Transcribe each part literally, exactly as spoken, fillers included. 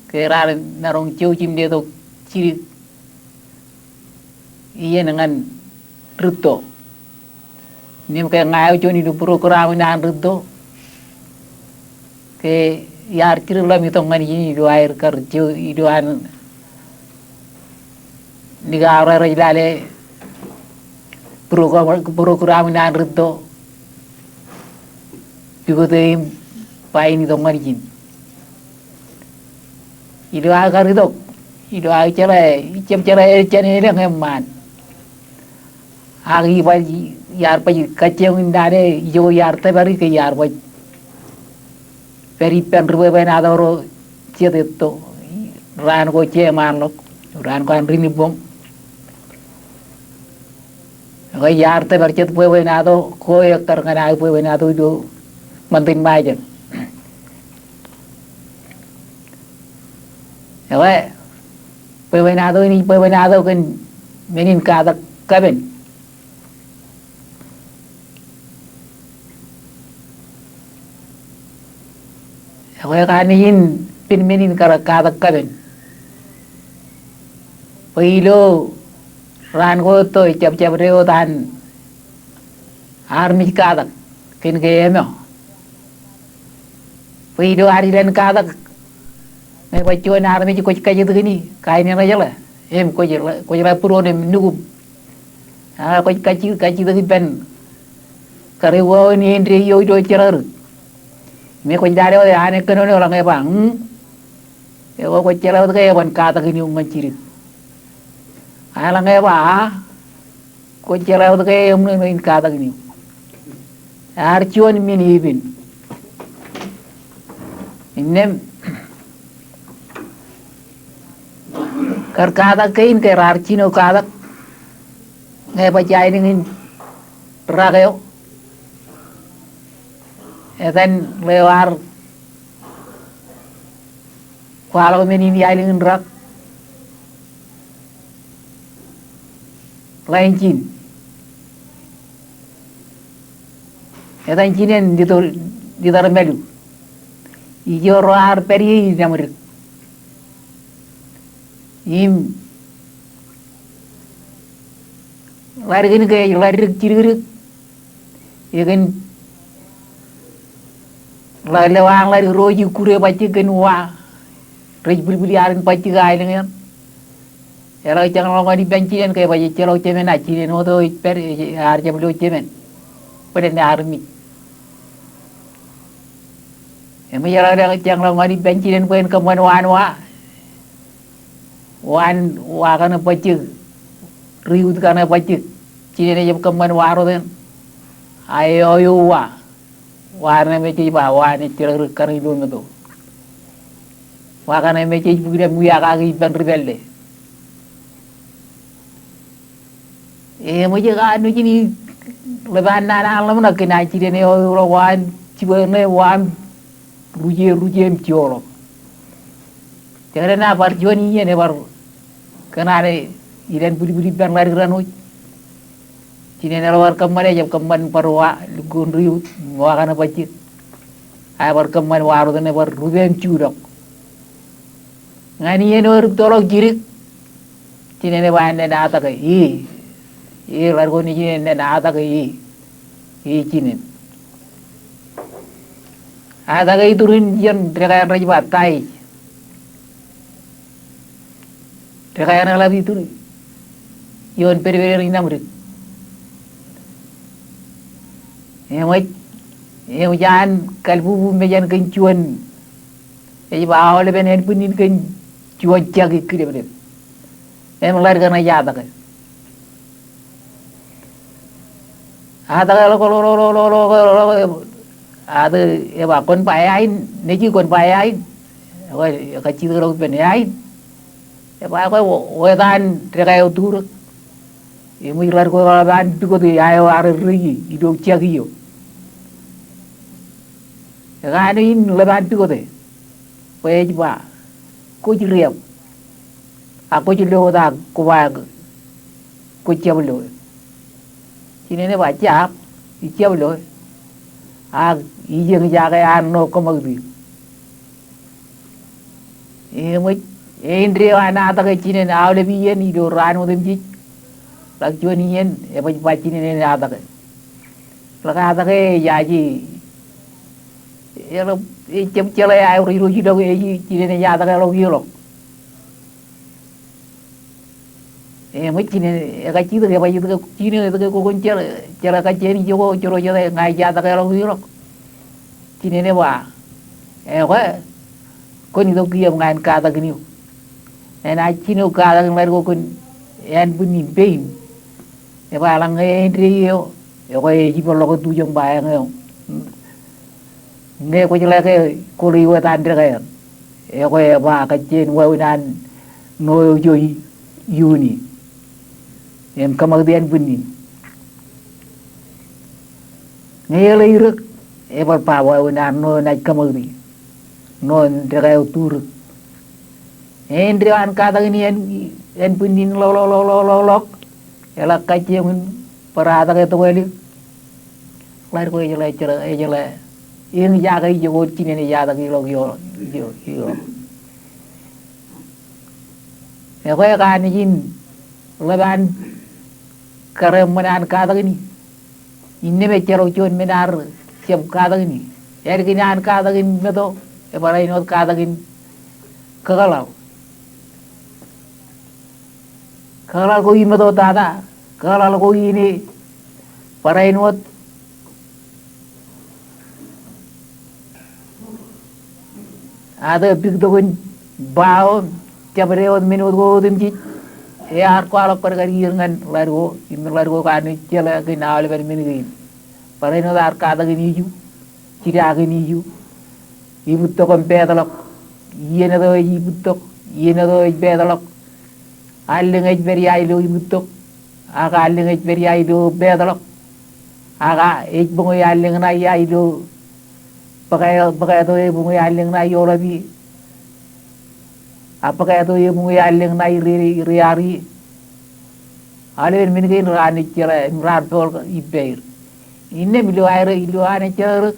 Ke raar maroñ jouj im letok jidik iien ñan rūtto. Innām ke ña eo juon ilo program in an rūtto, ke iar jidik ḷọk im itok ñan ijin ilo aer kar jouj ilo an, likao rej lale program, program in an rūtto, pukot eō im ba in itok ñan ijin. Ilo aō kar itok, ilo aō jeḷā, ijab jeḷā ejjab elōñ eṃṃaan. Ak ibaj, iar baj kajjioñ in lale ijo iar tōpar ke iar baj pād ippān ri bwebwenato ro jet etto. Raan ko jeṃaanḷọk, raan ko an ri Nibboñ. Ekwe iar tōpar jet bwebwenato ko ekkar ñan aō bwebwenato ilo ṃantin Ṃajeḷ. Ekwe bwebwenato in ej bwebwenato kōn men in katak kapen. Ekwe kanooj in pen men in kar katak kapen. Bwe ilo raan ko etto ejjab jabdewōt an armej katak kōn ke emọ. Bwe ilo ad ilān katak ñe baj juon armej kwōj kajjitōk ñan e, kain eṇ ejjeḷā, im kwōj, kwōj ḷak būruon im nukum. A kwōj kajji, kajjitōk ippān kar eo wāween eo in dein eo ilo jerọrik. Im kwōj lale wōt e, an e kōnono eḷaññe ba, hmm? Eo kwōj jeḷā wōt ke eban katak in eok ñan jidik. A eḷaññe ba, a kwōj jeḷā wōt ke eṃōṇōṇō in katak in eok. Ear juon men epen. Innām kar katak kein ke raar jino katak ñe baj aelōñ in rak eo. Etan ḷeo ear kwaḷọk men in i aelōñ in rak ḷain jin. Etan jinen Litar, Litar Mālu. Ijo ro ear pād ie inaṃ dik. Im ḷadik in ke ḷadik jidikdik. Ekōn ḷadik ḷeo an ḷadik ro ej ikkure bajjek kōn wa rej bwilbwil iaad in bajjek aelōñ eṇ. Eḷak jeñḷọk ñan ippān jinen ke baj ejjeḷọk jemān, a jinen wōt eo ej pād, ej, ear jab lo jemān. Bōlen ear mej. Im ej ḷak jeñḷọk ñan ippān jinen bwe en kōṃṃan waan wa. Waan wa kaṇe bajjek, riut kaṇe bajjek. Jinen ejab kōṃṃan wa rot eṇ. A eo eo wa. Wa ṇe me jej ba, wa ṇe ejjeḷọk ri kaṇe ilo meto. Wa kaṇe me jej bōk im wiakaki ippān ri pālle. Eṃōj kanooj in ḷap an naan an ḷōmṇak kōn an jinen eo eo ḷọk wa an jibwe ṇe wa an ruje ruje im joḷọk. Jekdọọn ṇa bar juon iien ebar kōṇaan ilān bwidbwid ippān ḷadik raṇ wōj. Jinen eḷap ad kōṃṃane, ejab kōṃṃan bar wa lukkuun riut, wa kaṇe bajjek. A ebar kōṃṃan wa rot eṇ ebar rupe im juḷọk. Ñan iien eo erūttoḷọk jidik, jinen eba ennān atake, e, e, ḷadik ko nejin ennān atake, e, e, jinen. Atake iturin iien dekā eṇ rej ba taij. Dekā eṇ eḷap itur ioon pedped eṇ inaṃ dik. Eṃōj, eṃōj an kalbubu mejān kōn juon, ej ba aolepen ānbwinnin kōn juon jaki kilepdep. Im ḷadik eṇ ej atake. Atake ḷọk, ḷọk, ḷọk, ḷọk, ḷọk, ḷọk, ḷọk, ḷọk, ḷọk, ḷọk, ata eba kwōn ba eain, nejū kwōn ba eain. Ekwe, ekajjitōk ḷọk ippān eain. Eba ekwe, wōt an dekā eo turōk. Eṃōj ḷadik ko eḷap an pukot aō arerreki ilo jaki eo. Ekanooj in ḷap an pukote. Bwe ej ba, kwōj riab. Ak kwōj lo wōt ak kwō ba kwōj jab lo. Jinen eba jab, ij jab lo. Ak ij eñjake an ṇo kōṃakūt eō. Eṃōj, eindeeo an atake jinen aolep iien ilo raan otemjej. Ḷak juon iien, ebaj ba jinen en atake. Ḷak atake ejaje, eḷap, ejjab jeḷā aer ilo jilọk, ej jinen ej atake ḷọk ioḷọk. Eṃōj, jinen ekajjitōk, ebajjitōk, jinen etke kwō kwōn jeḷā, jeḷā kajjien ijo ko, jero jete ña ij atake ḷọk ioḷọk. Jinen eba, ekwe, kwōn itok kiiō ñan katakin eok. Enaaj jino katakin ḷadik ko kōn ānbwinnin pein. Eba eḷaññe āindeeo, ekwe ej ippān ḷọk tujoñ ba eñeo. Ñe kwōjeḷā ke kwōle wōt an dekā eṇ. Ekwe eba kajjien wāween an ṇo eo ijo i, iuuni. Im kōṃakūt ānbwinnin. Ñe eḷe irōk, ebar ba wāween an ṇo naaj kōṃakūt. Ṇo dekā eo turūk. Āindeeo an katakin ān, ānbwinnin ḷọk, ḷọk, ḷọk, ḷọk, ḷọk, ḷọk. Eḷak kajjioñ in bar atake tokālik. Ḷadik ko ejeḷā, ejeḷā, ejeḷā eñjake ijo ko jinen ej atake ḷọk ioḷọk, ioḷọk, ioḷọk. Ekwe kanooj in ḷap an kōrā eṃṃan an katakin e. Innām ejjeḷọk juon men ear jab katakin e. Ālikin an katakin meto, ebar āinwōt katakin kakōḷḷaḷ. Kakōḷḷaḷ ko imeto tata, kakōḷḷaḷ ko ine, bar āinwōt Atō pik tok in ba eo, jabdewōt men wōt ko otemjej, ear kwaḷọk kōn kar ier ñan ḷadik ko, im ḷadik ko kanooj jeḷā kōn aolepen men kein. Barāinwōt ear katakin iju, jidakin iju, ibūttok im peetḷọk, iien eto ej ibūttok, iien eto ej peetḷọk, allōñ ej pād ia ilo ibūttok, ak allōñ ej pād ia ilo peetḷọk, ak ej buñe allōñ ṇa ia ilo bōk, bōk eto ebuñe allōñ ṇa ioḷap ie. Ak bōk eto ebuñe allōñ ṇa ire, ire ar ie. Aolepen men kein raar jeḷā, raar pojak ippāer. Innām ilo aer, ilo an ejjeḷọk rōk,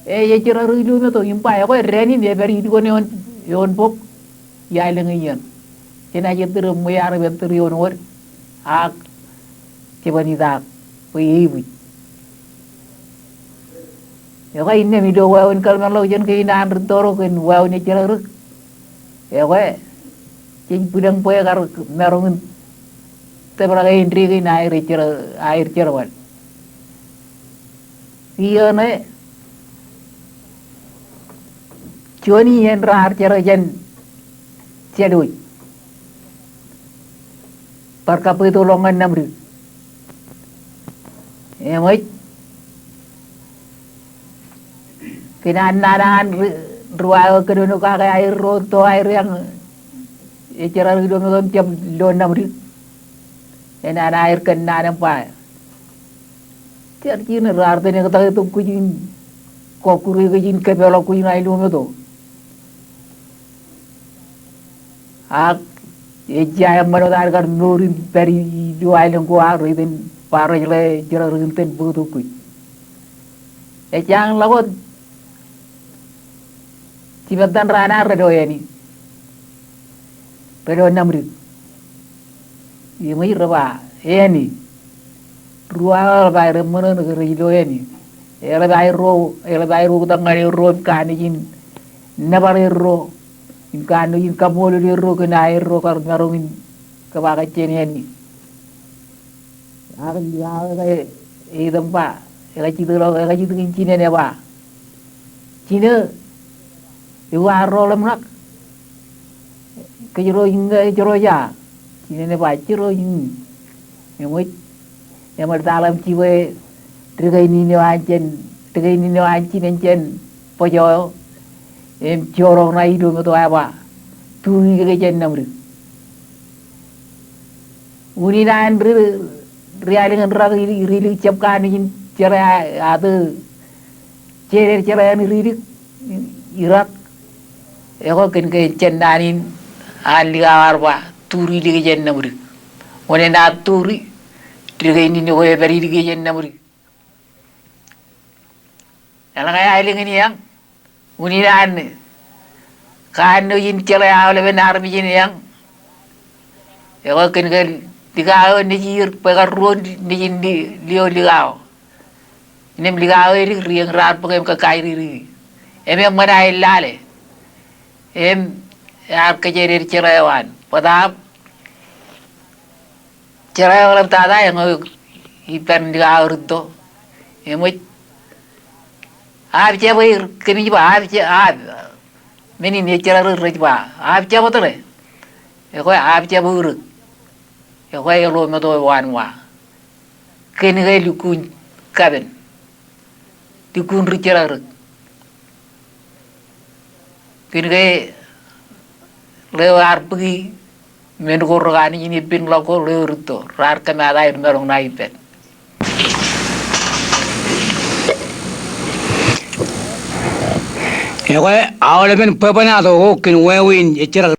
ej ejjeḷọk rōk ilo meto im ba, ekwe dān in epād iduon eoon, eoon bok. Ia lōñ iien. Jenaaj ettōr eṃṃwe, ear ettōr eoon wōd. Ak jeban itaak bwe eibwij. Ekwe innām ilo wāween kōḷmānḷọkjeṇ kein an rūtto ro kōn wāween ejjeḷọk rōk, ekwe jej bwilōñ bwe kar maroñ in tōprak āindein kein aer jerbal. Iien ṇe, juon iien raar jerbal jān Jālwōj bar kabbweitōkḷọk ñan Namdik. Eṃōj, kōn an naan an ri-, ri-wa eo kōnono kake aer ro to aer eañ ejjeḷọk ilo meto im jab lo Namdik. Enana aer kōnnaan im ba, jar jino raar tōn ektaktok kōj in kọkkure kōj in kōpeḷḷọk kōj ṇa ilo meto. Ak ejja eṃṃan wōt an kar mour in pād ilo aelōñ ko ak rej tōn ba rej jeḷā ejjeḷọk rōk in tōn bōktok kōj. Ejja eañ ḷak wōt jipattōn raan an rej lo āne. Rej lo Namdik. Eṃōj, rej ba āne. Ri-wa eo eḷap aer eṃṃōṇōṇō ke rej lo āne. Eḷap aer ro, eḷap aer oktak ñan erro im kanooj in nōbar erro. Im kanooj in kaṃṃoolol erro kōn aerro kar maroñ in kōba kajjien āne. Ak ij ba, ej item ba, ekajjitōk ḷọk, ekajjitōk in jinen eba, jino, ewi ar ro ḷōmṇak? Kōjro iññā, ejro ja? Jinen eba, jero iññā. Eṃōj, eṃōj, taḷ im jibwe dikein in eo an jān, dikein in eo an jinen jān bōjọ eo, im jorọọk ṇa ilo meto eba, turi lik jān Namdik. Unin an ri, ri-aelōñ in Rak ri, ri-lik jab kanooj in jeḷā atō jeeded jeḷā an ri-lik Irak. Ekwe kōn ke jān naan in an lik aō ar ba turi lik jān Namdik. Wōn enaaj turi dikein in ko epād lik jān Namdik? Eḷaññe aelōñ in eañ, unin an Kanooj in jeḷā aolepen armej in eañ. Ekwe kōn ke likao eo nejid, bwe kar ruo nejin li-, lio likao. Innām likao eo edik ri eañ raar bōk im kakaidikdiki. Im eṃṃan aer lale. Im ear kōjāde jeḷā eo an. Bōtaab jeḷā eo ḷaptata eñeo ippān likao rūtto. Eṃōj. Aab jab er, kōmij ba aab ja-, aab. Men in ejjeḷọk ri rej ba aab jab ōtōre. Ekwe aab jab urōk. Ekwe eḷo meto eo an wa. Kōn ke lukkuun kapen. Lukkuun ri jeḷā rōk. Kōn ke ḷeo ear bōki men ko rōk Anij in eppānḷọk ko ḷeo rūtto raar kōmaat aer maroñ ṇa ippān. Ekwe aolepen bwebwenato ko kōn wāween ejjeḷọk